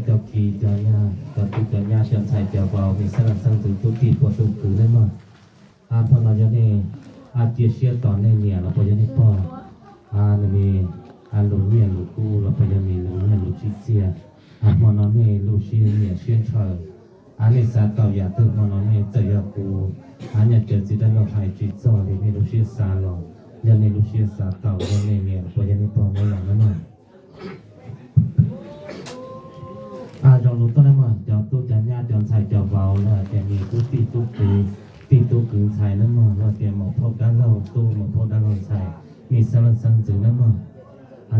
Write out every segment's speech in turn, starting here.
Cov kis cov nyab, cov tub cov nyab, cov ntxhais cov vauv, nej xeeb leej xeeb ntxwv tub tij pog tub kwv nawb mog. Hmo no yog nej cia siab tos nej niam los puas yog nej pog, nws me lus nyiaj lus kub los puas yog nws lus nyiaj lus tsib txiaj. Hmo no nej lub siab nyiam siab ntshaw, nej xav tau yam twg hmo no nej txawm yog kuv, nyaj caw txiv dab laug hais tsis txog li nej lub siab xav los, yog nej lub siab xav tau yog nej niam los puas yog nej pog nej los nawb mog. Zoo lus tuaj nawb mog, cov tub cov nyab cov ntxhais cov vauv los tias nej tub tij tub kwv, tij tub kwv ntxhais nawb mog, los tias muam phauj dab laug tub muam phauj dab laug ntxhais, nej xeeb leej xeeb ntxwv nawb mog.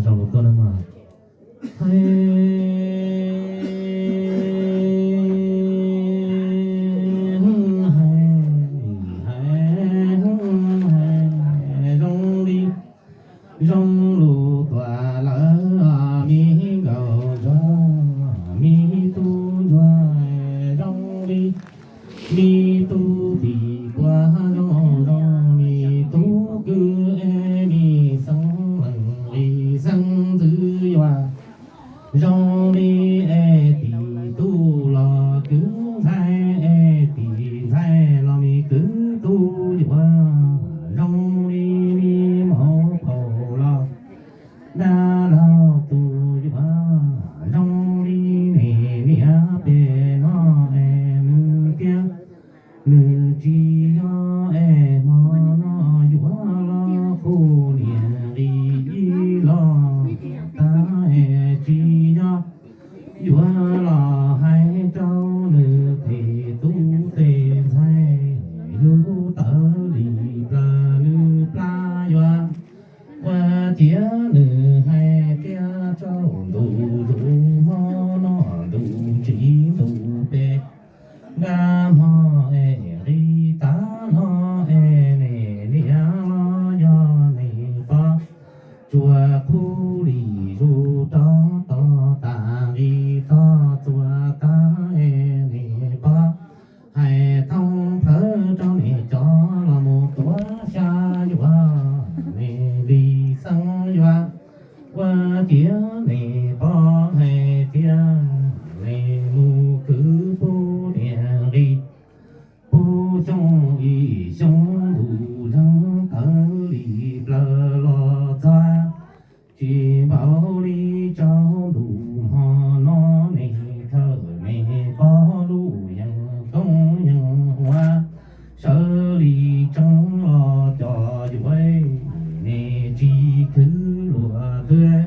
Zoo lus tuaj nawb mog. Zoo li, zoo lus tuaj lawm, me nkauj ntsuag, me tub ntsuag, zoo li me tub tij puag zoo, zoo li tub kwv es me xeeb leej li xeeb ntxwv yuav, zoo li es tij tub los kwv ntxhais es tij ntxhais los me kwv tub yuav, zoo li me muam phauj los dab laug tub yuav, zoo li nej niam peb no es nws tiag, nws tsis yog es hmo no yuav los qhuv niam nqi ib los tag es tsis yog yuav los hais rau nws tej tub tej ntxhais, yug tawv li plaws nws plab yuav, ua ciav nws hais tias tsaus ntuj zus hmo no ntuj tsis ntuj pem, nkag hmo es nqis tav no es nej niam los yog nej pog, tsuas qhuv li zus rov tod tas nqis tog txuas tag es nej pog, hais thoob plawv rau nej cov los mus tuav xya yuav, nej li xeeb yuav, ua ciav nej pog hais tias nej mus khwv pub niam nqi, pub xyoo ib xyoo ntuj zeeg tawv li plaws los txog, tsis npaum li tsaus ntuj hmo no nej khawm nej pog lub yeeb koob yeeb huab, sawv li tseeb los cov yuav, nej tsis khwv luag twg,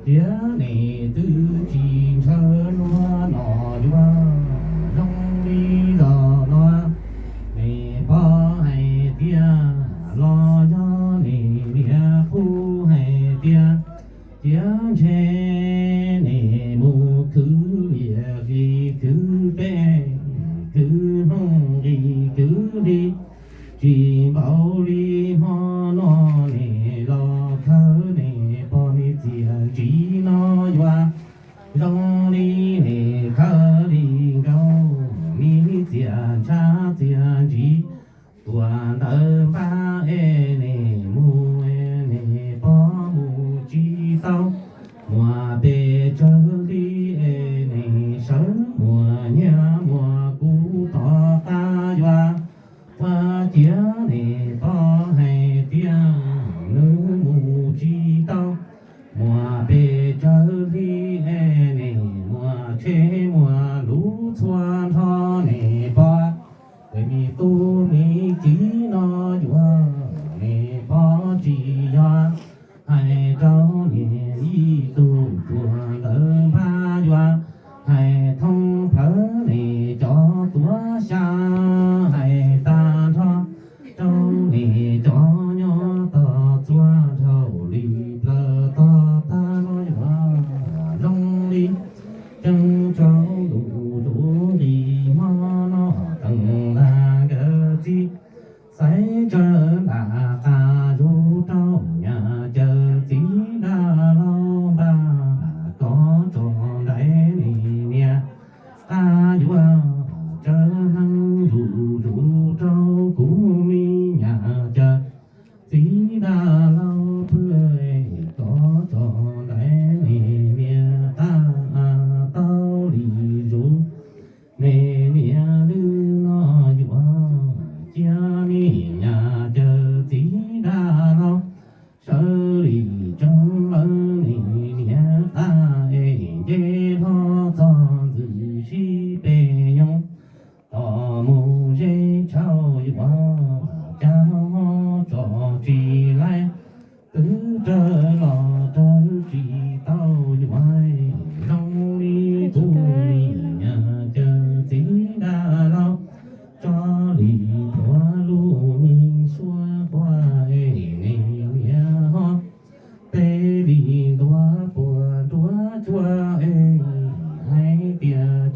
tiam nej twb tsis ntshaw luag no yuav, zoo li zaum no nej pog hais tias los yog nej niam qhuv hais tias, tiam ntshe nej mus khwv liaj li khwv teb, khwv hnub nqi khwv hli, tsis npaum li hmo no nej los khawb nej pog me txiaj ntsig no yuav, zoo li nej khawb li nkaus me txiaj ntshav txiaj ntsig, tuaj ntawm npab es nej mus, nej pog mus tsis tau, muaj pes tsawg hli es nej sawv muaj nyiaj muaj kub tom qab yuav, ua ciav nej pog hais tias nws mus tsis tau, muaj pes tsawg hli es nej muaj tsheb muaj lus txhua nrho nej pog, es me tub me kiv no yuav, nej pog tsis yog hais rau nej ib tug tuaj ntawm npab yuav, hais thoob plawv nej cov tuav xya, hais tag nrho rau nej cov nyob tog txhua dhau li plaws tog tag no yuav, zoo li ceeb tsaus ntuj zus nqis hmo no teem ntag nkawd.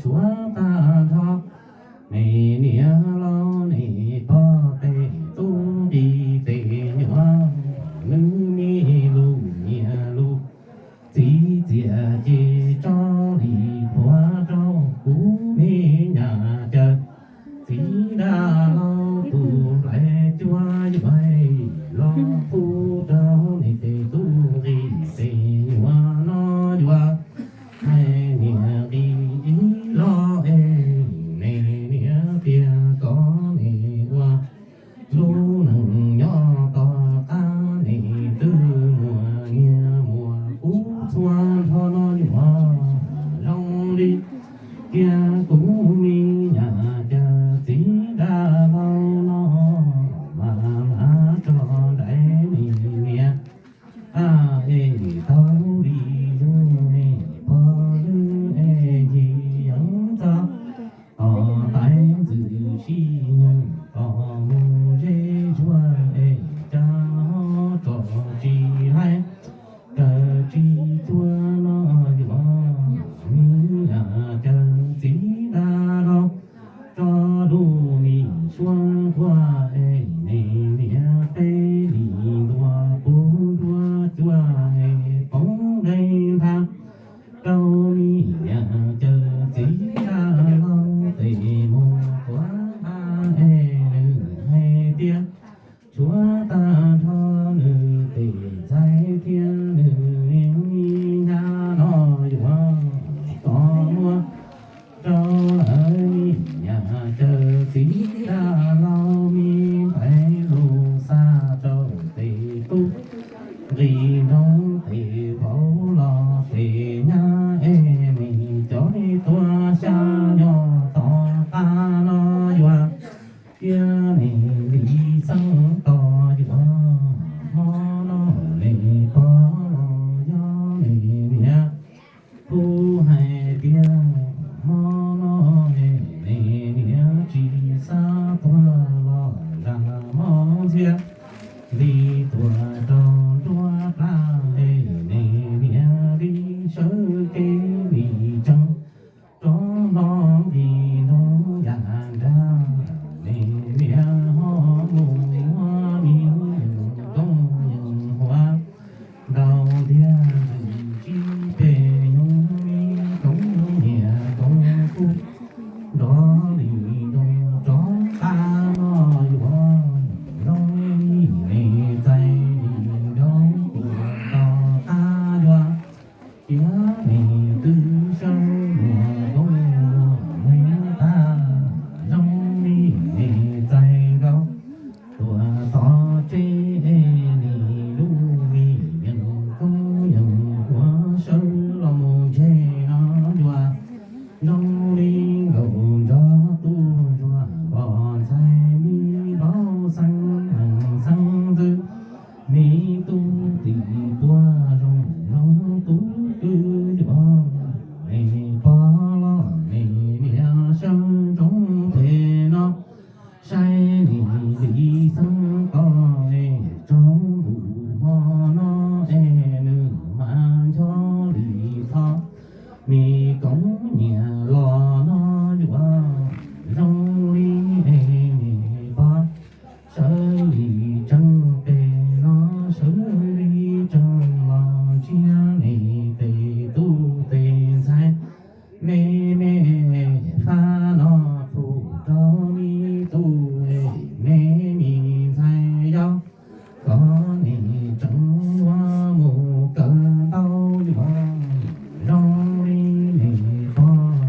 tuav tag nrho. Nej niam laus nej pog tej tub nqi tej nyuam, nws me lus nyiam lus txiv txiaj ces tso li qhuav rau kuv me nyuam caw. Txiv dab laug tus nplaim cuab yuav los pub rau nej tej tub nqi tej nyuam no yuav hais niam nqi ib los es nej niam tias kom nej ua lub neej nyob tom qab nej twb muaj nyiaj muaj kub txhua nrho no yuav zoo li kiag kuv me nyuam caw. Txiv dab laug no mas mas tso dais nej niam es tau li yus nej pog lwm es yig yeeb txog tom tais ntxwm sib nyeeg tom mus zej zuag es cas ho tso tsis hais kaw tsis cuag no yuav me nyuam caw. Txiv dab laug tso lub me suab nquag es nej niam peb li ntuas puv nruab cuab es poob nqe nthav rau me nyuam caw. Txiv dab laug tes mus tuav nqa es nws hais tias tshuav tag nrho nws tej ntxhais thiab nws niam me nyuam no yuav tos muab rau lawv me nyuam caw. Txiv dab laug me nplaim lus xa rau tej tub nqi nroo tej vauv los tej nyab es nej cov nej tuaj xya nyob tom qab no yuav tias nej li xeeb tos yuav hmo no nej pog los yog nej niam kuj hais tias hmo no nej niam tsis xav tuag los zam hmo ntxhiab li tuaj rau nruab plab es nej niam li sawv kev li tsees rov hlo nqi nroo yam nrag. Nej niam ho mus muab me yeej koob yeej huav ntaus ntiag ntws tsib peb nyoog me koob nyiam koob kub nrov li nroo rov qab no yuav zoo li nej txais li nroo puas tom qab yuav tias nej twb sawv muag koob muag neeg tag zoo li nej txais nkaus tuaj tom tsev es nej lub me yeej koob yeej huav sawv los mus ntshe no yuav zoo li nkaus nrog tub ntsuag npog ntxhais me npauv xeeb neeg xeeb ntxwv me tub tim puag zoo zoo tub kwv yuav nej pog los nej niam sawv ntsoov pem no saib nej li xeeb tos es tsaus ntuj hmo no es nws mas ncho li tho me koob nyiam los no yuav zoo li es nej pog sawv li tsees pem no sawv li tsees los ntshiab nej tej tub tej ntxhais me me fab no pub rau me tub me me ntxhais yau kom nej tseem yuav mus kawm ntau yuav zoo li nej pog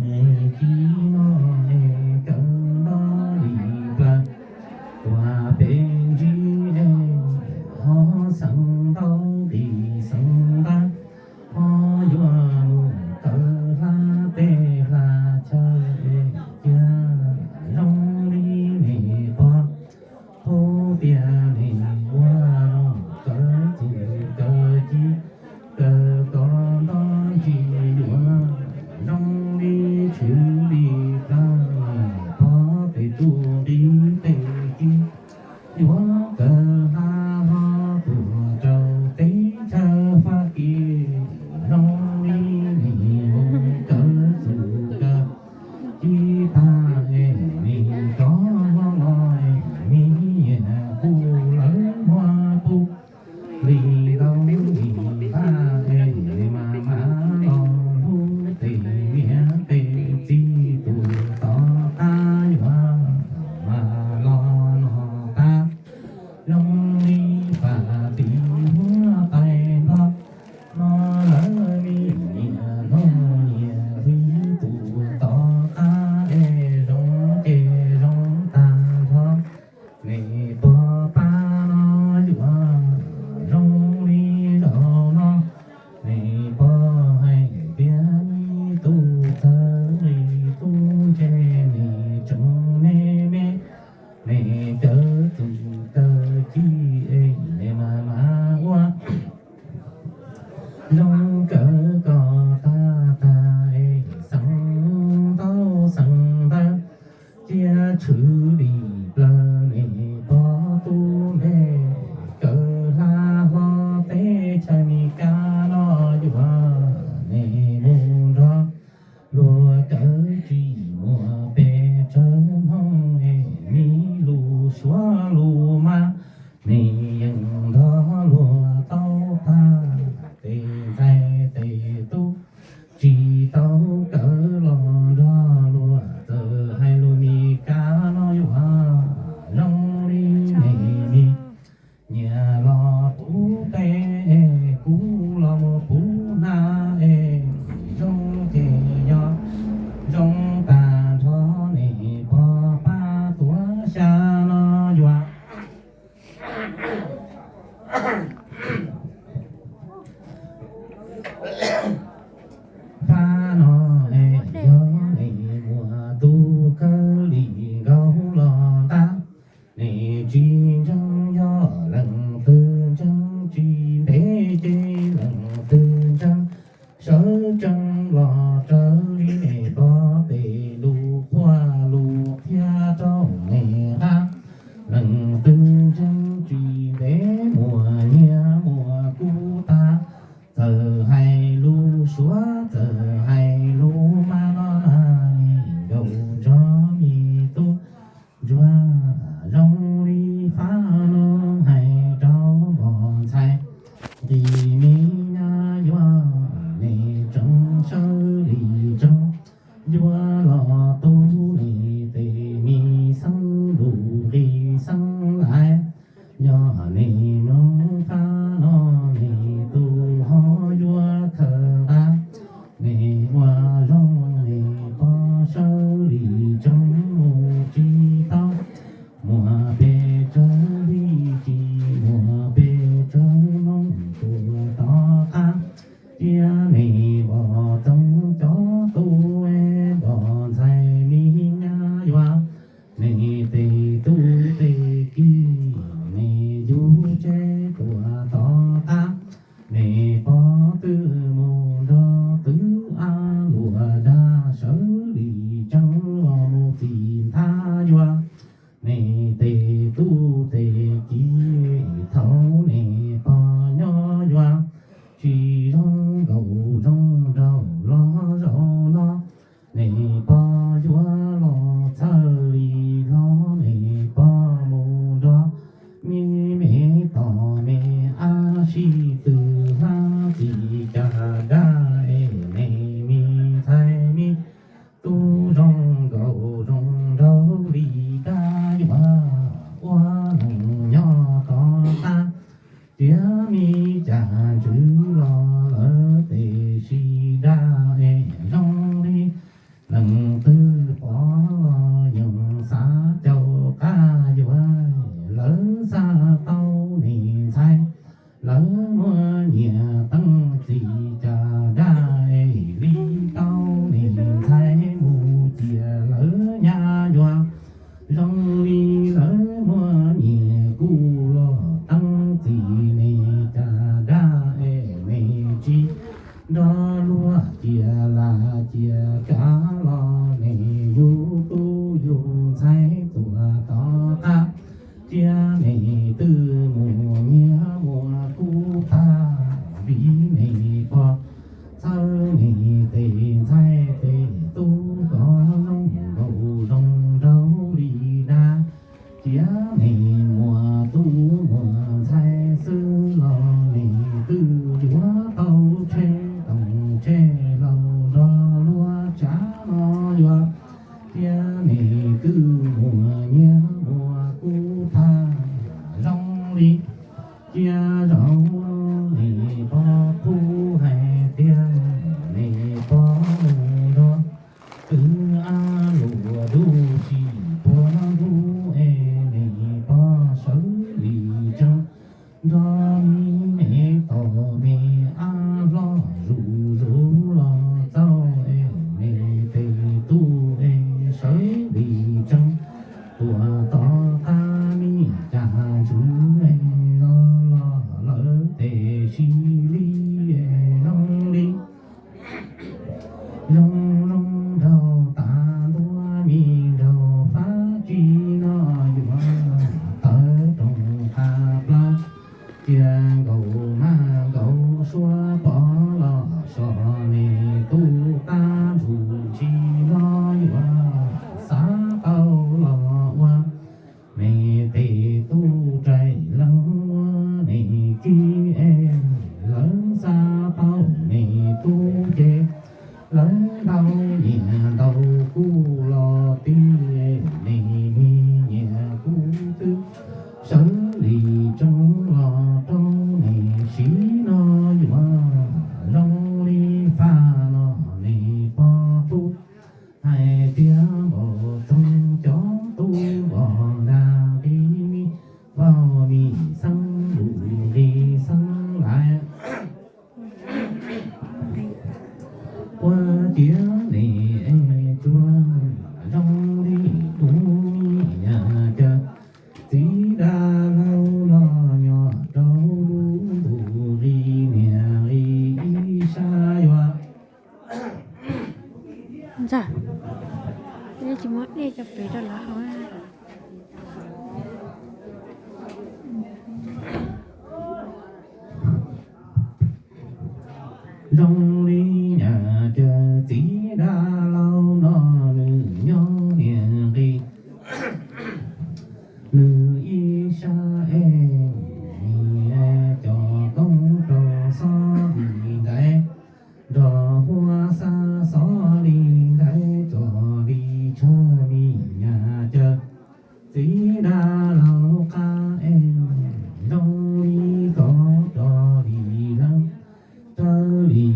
Ci no es kawm nto li plaws, tuaj peb ntsib es ho xeev ntau li xeev ntau, ho yuav mus kawm hla teb hla chaw es cia zoo li nej pog thaub tias nej ua zoo kawm txuj kawm ci, kawm kom nto ntsis yuav zoo li tshwm li plaws, nej pog tej txuj nqi tej ci, yuav kawm hla ho tuaj rau teb chaws Fab Kis, zoo li nej mus kawm txuj kawm ci tag es nej rov hlo los es nej nyiam kuv lawv muab pub li ntau li npaj es mas mas los hlub tej niam tej txiv tus tom qab yuav mas los no qab, zoo li faj tim huab tais nplog no lawv li nyiam hlob nyiam hli tus tom qab es zoo ces zoo tag nrho. Nej pog pab no yuav zoo li zaum no, nej pog hais tias me tub txawg li tub ntse, nej tseem me me, nej kawm txuj kawm ci es nej mas mas ua zoo kawm kom tag tag es xeev ntau xeev ntau, cia tshwm li plaws nej pog tub npe, kawm hla hlo teb chaws Mes Kas no yuav nej mus nrog luag kawm tsis muaj pes tsawg Hmoob es me lus Suav lus Mab, nej yeej nrog luag tau tag, tej ntxhais tej tub tsis tau kawm los nrog luag, txawm hais lus Mes Kas no yuav zoo li nej me, nyiam los pub teb es kuv los mus pub hnav es zoo ces yog zoo tag nrho, nej pog pab tuav xya no yuav pab no es yog nej muaj tus kawg li nkaus los nqa, nej tsis ntseeg yog leej twg ntseeg tsis ntev ces leej twg ntseeg sawv tsees los raws li nej pog tej lus qhuab lus qhia rau nej hab. Leej twg ntseeg tsis ntev muaj nyiaj muaj kub tag, txawm hais lus Suav txawm hais lus Mab no na, nej nkaus nrog me tub ntsuag zoo li fab no hais rau npog ntxhais, nqi me nyab yuav nej tseem sawv li tseem yuav los tu nej tej me xeeb lus nqi xeeb lais. Yog nej mloog fab no nej tus ho yuav khaws nqa, nej ua zoo nej pog sawv li tseem mus tsis tau, muaj pes tsawg li tsis muaj pes tsawg Hmoob tuaj tom qab, cia nej npog txoov cov tub es npog ntxhais me Neeg twg pom los yeej xav caum qab yuav, lawv xav tau niam ntxhais, lawv muaj nyiam teeb txiv cas dab es li tau niam ntxhais mus cia lawv nyab yuav. Zoo li lawv muaj nyiam kuj los teeb txiv ne cas dab es ne tsis nrog luag cia lam cia kav los ne yug tub yug ntxhais tuaj tom qab. Cia ne twb mus nyiag muaj kub tag vim ne pog txhawb ne tes ntxhais tes tub kom zoo nkaus zoo nraug li dab. Cia ne muaj tub muaj ntxhais xwb los ne twb yuav tau tshem toom tshem hlau nrog luag tsav no yuav. Cia ne twb muaj nyiag muaj kub tag zoo li. Cia zaum ne pog qhuab hais tias ne pog mus nrog twb ab luam dub tsis puag ntug es ne pog sawv li tseeb nrog me me tom me ab hlob zuj zus los txaus es ne tes tub es sawv li tseeb tuaj tom qab me cas ntswg es los los lawv tes si li es zoo li. Zoo zoo nraug tas ntua me nraug fab tsi no yuav tawv rooj qab plab. Cia nkaus maj nkaus suab pov los so ne tub qab ntsuj tsi no yuav xav tau los ua. Ne tes tub tsaim leej muab ne kib es lawv xav tau ne tub ces lawv ntau nyiam ntau kuj los tij ne me nyiam kuj twb sawv li tseeb los rau ne siv no yuav zoo li faj no ne pog tub. Hais tias npaum txoog cov tub npog dag nqi, vaub mi xeeb lus nqi xeeb lais. Ua ciav ne es tsuas zoo li kuv niam cas txiv dab laug los nyob rau lub ntuj li niam li ib sab yuav. Ntxawg, nej tsis muab dej rau pem rau lawv haus. Zoo li nyab cas txiv dab laug no nws nyob niam nqi, nws ib sab es niam cov koob rau xov li ntaiv, nrog huab xab xov li ntaiv, tso li tshav li nyab cas txiv dab laug qab es zoo li koj tso li lawv, raws li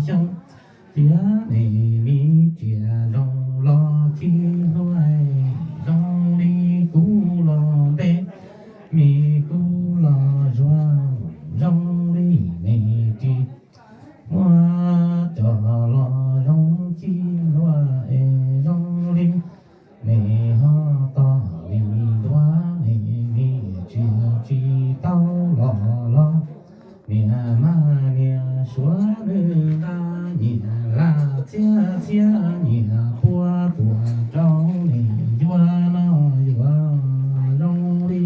xyoo, tiam sis nws me tsiaj zoo los ci hlua, zoo li kuv los ntev, me kuv los zuag, zoo li nws ris muab coj los zoo ci hlua es zoo li nws ho tog li ntuav, nws me tsiaj tsis tau los los. Niam mas niam suav nws nqa nyias laj txhiab txhiab, nyias puab tuaj rau nws yuav no yuav zoo li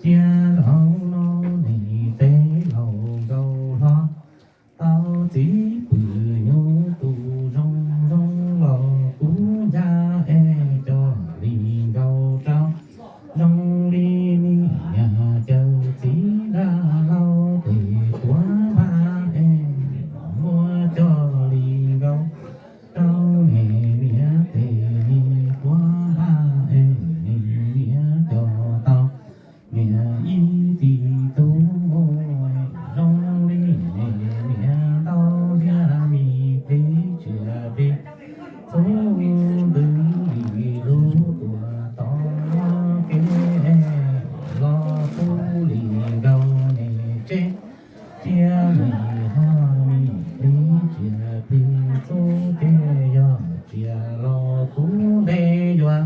cia zaum no nws tes laus nkaus hlo. Tau txiv pwm nyuj tus zoo zoo los kuv ncaj es coj li nkaus rau, zoo li niam caw txiv dab laug tes tuav npaj es muab coj li nkaus rau nws niam tes nws tuav npaj es nws niam coj tau niam ib txiv tub mus, zoo li nws niam ntau thiab me plig tsiaj plig txhuv ntws li lub tuam tom kev los pub li nkaus nws tsev, cia nws ho me plig tsiaj plig txhuv ces yog tsiaj laus kuv ntev yuav,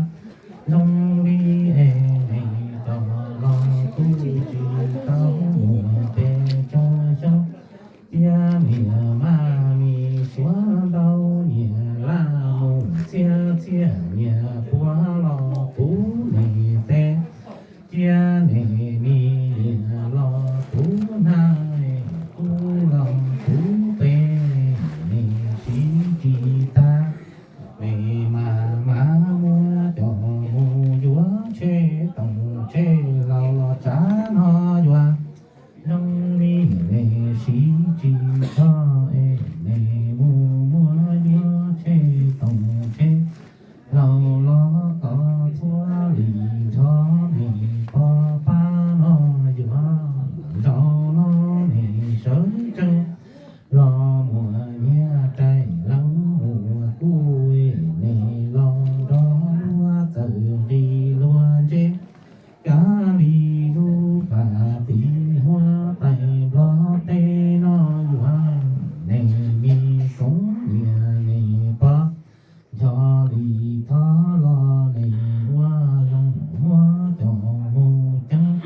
zoo li es nws coj los kuv tsis tau mus pes tsawg xyoo. Tiam sis niam mas niam suav ntau, nyias laj mus txhiab txhiab, nyias puab los puv nws tes, cia nws me niam los puv hnab, kuv los puv pes, nws siv tsis tag. Nws mas mas muab coj mus yuav tsheb toom tsheb hlau los tsav no yuav, zoo li nws siv tsis txog es nws mus muab yuav tsheb toom tsheb hlau los kom txhua li nrho nws pog pab no yuav, zaum no nws sawv tsees los muaj nyiaj rais leej mus kuj, nws los nrog luag txawm nqi luag ntse, kav li lub pas tiv huab tais Nplog teb no yuav, nws me koom niam nws pog ncho li thov los nws ua zoo muab coj mus ceeb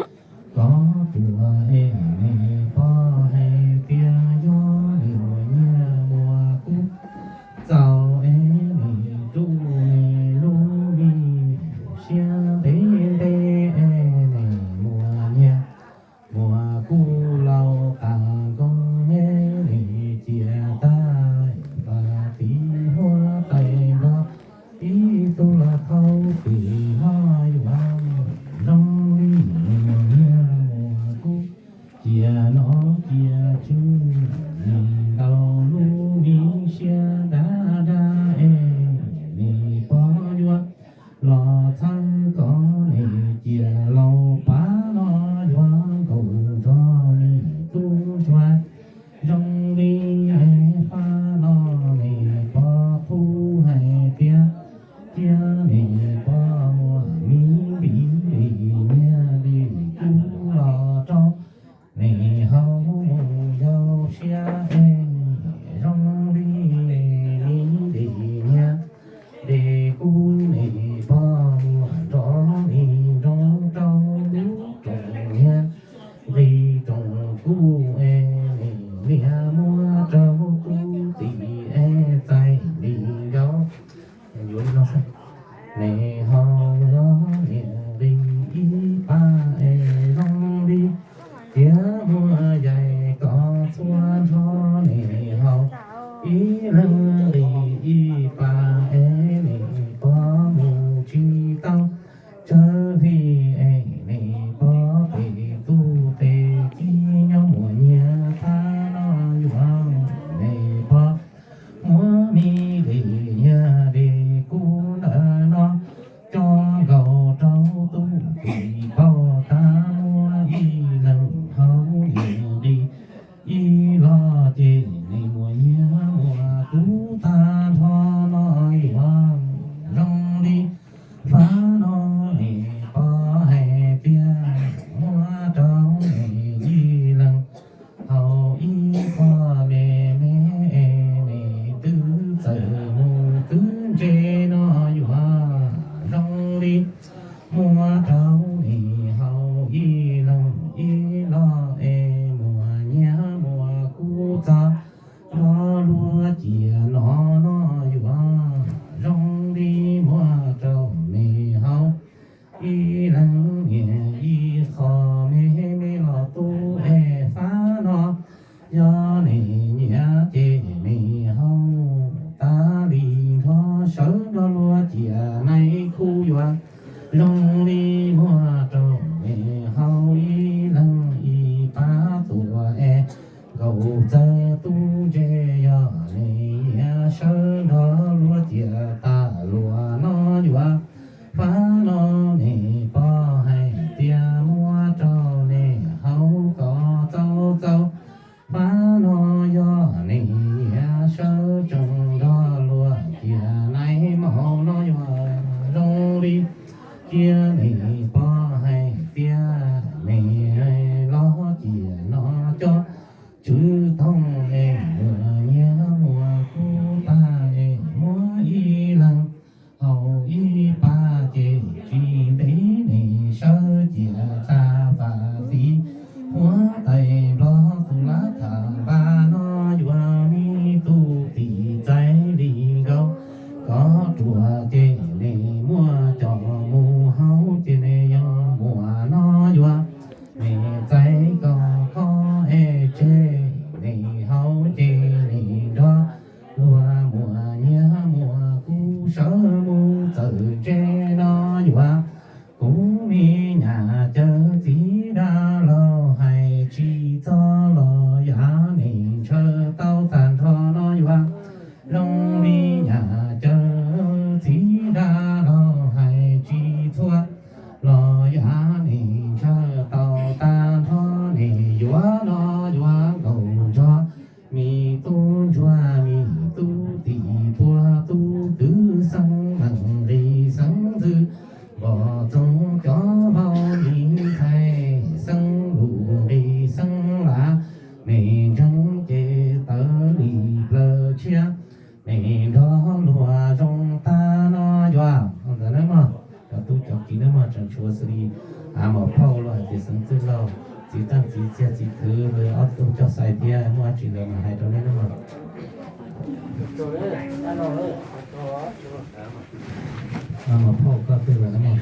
kom puas es nws pog hais tias yog nws muaj nyiaj muaj kub txaus es nws rub nws lub me siab ntev ntev es nws muaj nyiaj muaj kub laus tas nkoos es nws cia tag pas tiv huab tais Nplog ib tug los thauj pem no yuav, zoo li nws muaj nyiaj muaj kub cia noj cia tswv, nws ntaus lub me siab dab dab es nws pog yuav los txhawb kom nws cia laus pab no yuav nkaus nrog nws tub ntsuag, zoo li es fab no nws pog qhuab hais tias cia nws pog muaj me npis li nyiaj li kub los rau nws haus mus yau siab es, zoo li me npis nyiaj li kub nws pog muaj nrov nws nroo rau lub rooj nyiaj nqi rooj kub es nws niam muab rau tub txim es txais li nkaus. Yuav li no, nws haus los niam nqi ib pas es zoo li tiav muaj yaim kom txhua nrho nws haus ib leeg nqi ib pas es nws pog mus tsis tau tsawg li es nws pog pem tug tes ci nyob muaj nyiaj thab no yuav, nws pog muab me npis nyiaj li kub ntawm no coj nkaus rau tub txim paub tas muaj ib leeg haus niam nqi ib los ces nws muaj nyiaj muaj Tiam no no yuav zoo li muaj rau me haus ib leeg niam ib qho me me los tu es fab no. Yog nws nyiam ces nws haus tas li nrho, sawv nrog luag ciam neeg kuj yuav zoo li muaj rau nws haus ib leeg ib pab tuaj es nkaum txawg tub ntse. Yog nws nyiam sawv nrog luag ciam tas luag no yuav fab no, nws pom hais tias muab rau nws haus kom txaus txaus. Fab no yog nws nyiam sawv tsees nrog luag ciam neeg maum no yuav zoo li cia nws pom hais tias nws los ciam no coj tswv toog es muaj nyiaj muaj kub tag es muab ib leeg haus ib pab ces tsis ntev nws sawv ciam tas fam tiv huab tais nplog tus lab tham npaj no yuav me tub tim txais li nkaus kom ruam ces nws muab coj mus haus ces nws yeej muaj no yuav nws txais kom kho es tseg nws haus ces nws nrog luag muaj nyiaj muaj kub sawv mus txawm ntse no yuav kuv me nyuam caw txiv dab laug hais tsis txog los yav nws ntshaw tau tag nrho no yuav zoo li nyuam caw txiv dab laug hais tsis txhua los yav nws ntshaw tau tag nrho nws yuav no yuav nkaum nrog me tub ntsuag me tub tim puag tub twv xeeb meem nqis xeeb ntxwg npom txoov cov vauv me ntxhais xeeb lus nqis xeeb lav me ntseeg ces tawv li plaws tshiab me nrog luag zoo tag no yuav ntawd na mog. Cov tub cov kiv na mog, tseem tshuav xws li a mos phauj los hais tias xeeb txwj laug, txiv tag txiv txiag txiv thwv los ob tug coj xais thiab muaj dab tsi lawv mas hais rau nej na mog. A mos phauj koj twg lawm na mog.